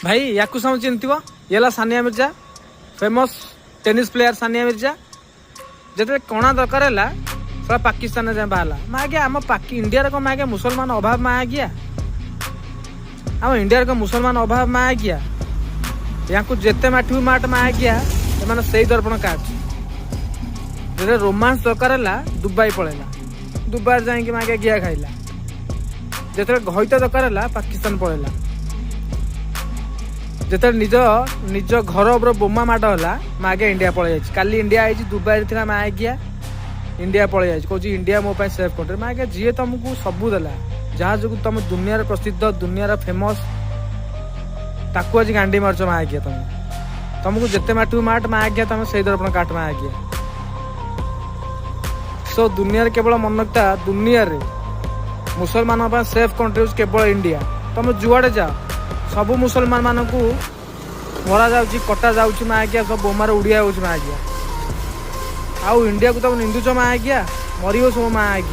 ଭାଇ, ୟାକୁ ସବୁ ଚିହ୍ନିଥିବ। ଇଏ ହେଲା Sania Mirza, famous tennis player Sania Mirza. ଯେତେବେଳେ କଣା ଦରକାର ହେଲା, ଶଳା ପାକିସ୍ତାନରେ ଯାଇ ବାହାରିଲା। ମା ଆଜ୍ଞା, ଆମ ପାକି ଇଣ୍ଡିଆରେ କ'ଣ ମା ଆଜ୍ଞା ମୁସଲମାନ ଅଭାବ? ମା ଆଜ୍ଞା, ଆମ ଇଣ୍ଡିଆରେ କ'ଣ ମୁସଲମାନ ଅଭାବ? ମା ଆଜ୍ଞା, ୟାଙ୍କୁ ଯେତେ ମାଠିବୁ ମାଟ ମା ଆଜ୍ଞା, ଏମାନେ ସେଇ ଦର୍ପଣ କାଟ। ଯେତେବେଳେ ରୋମାନ୍ସ ଦରକାର ହେଲା, ଦୁବାଇ ପଳେଇଲା। ଦୁବାଇରେ ଯାଇକି ମା ଆଜ୍ଞା ଗିଆ ଖାଇଲା। ଯେତେବେଳେ ଘଇତା ଦରକାର ହେଲା, ପାକିସ୍ତାନ ପଳେଇଲା। ଯେତେବେଳେ ନିଜ ନିଜ ଘର ଉପରେ ବୋମା ମାଡ଼ ହେଲା, ମା ଆଜ୍ଞା ଇଣ୍ଡିଆ ପଳେଇ ଯାଇଛି। କାଲି ଇଣ୍ଡିଆ ଆଇଛି। ଦୁବାଇରେ ଥିଲା ମା ଆଜ୍ଞା, ଇଣ୍ଡିଆ ପଳେଇ ଯାଇଛି। କହୁଛି ଇଣ୍ଡିଆ ମୋ ପାଇଁ ସେଫ୍ କଣ୍ଟ୍ରି। ମା ଆଜ୍ଞା, ଯିଏ ତମକୁ ସବୁ ଦେଲା, ଯାହା ଯୋଗୁଁ ତମ ଦୁନିଆରେ ପ୍ରସିଦ୍ଧ, ଦୁନିଆର ଫେମସ୍, ତାକୁ ଆଜି ଗାଣ୍ଡି ମାରୁଛ ମା ଆଜ୍ଞା ତମେ। ତମକୁ ଯେତେ ମାଟିବୁ ମାଟ ମା ଆଜ୍ଞା, ତମେ ସେଇ ଦର୍ପଣ କାଟ ମା ଆଜ୍ଞା। ସୋ ଦୁନିଆରେ କେବଳ ମନେ, ଦୁନିଆରେ ମୁସଲମାନଙ୍କ ପାଇଁ ସେଫ୍ କଣ୍ଟ୍ରି ହେଉଛି କେବଳ ଇଣ୍ଡିଆ। ତମେ ଯୁଆଡ଼େ ଯାଅ, ସବୁ ମୁସଲମାନ ମାନଙ୍କୁ ମରା ଯାଉଛି, କଟା ଯାଉଛି ମା ଆଜ୍ଞା, ସବୁ ବୋମାରେ ଉଡ଼ିଆ ଯାଉଛି ମା ଆଜ୍ଞା। ଆଉ ଇଣ୍ଡିଆକୁ ତମେ ନିନ୍ଦୁଛ ମା ଆଜ୍ଞା, ମରିବ ସବୁ ମା ଆଜ୍ଞା।